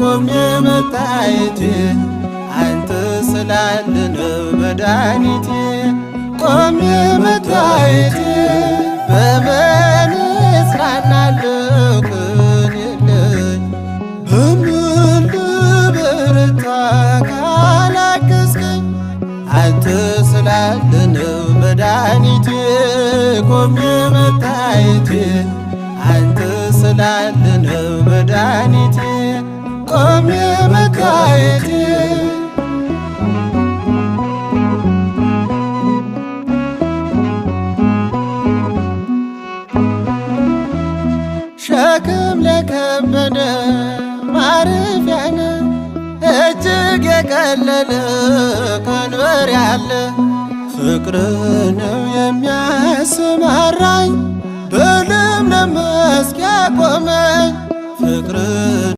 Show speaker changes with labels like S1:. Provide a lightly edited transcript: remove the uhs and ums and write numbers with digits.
S1: ቆሜ መታየቴ አንተ ስላለ ነው መድኃኒቴ ቆሜ መታየቴ በምን እጽናናለሁ ቅን የለኝ በምን ልበረታ ካላገዝከኝ አንተ ስላለ ነው መድኃኒቴ ቆሜ መታየቴ አንተ ስላለ ነው መድኃኒቴ ቆሜ መታየቴ። ሸክም ለከበደ ማረፊያነ እጅግ የቀለለ ቀንበር ያለ ፍቅር ነው የሚያሰማራኝ በለምለም መስክ ያቆመኝ ፍቅር።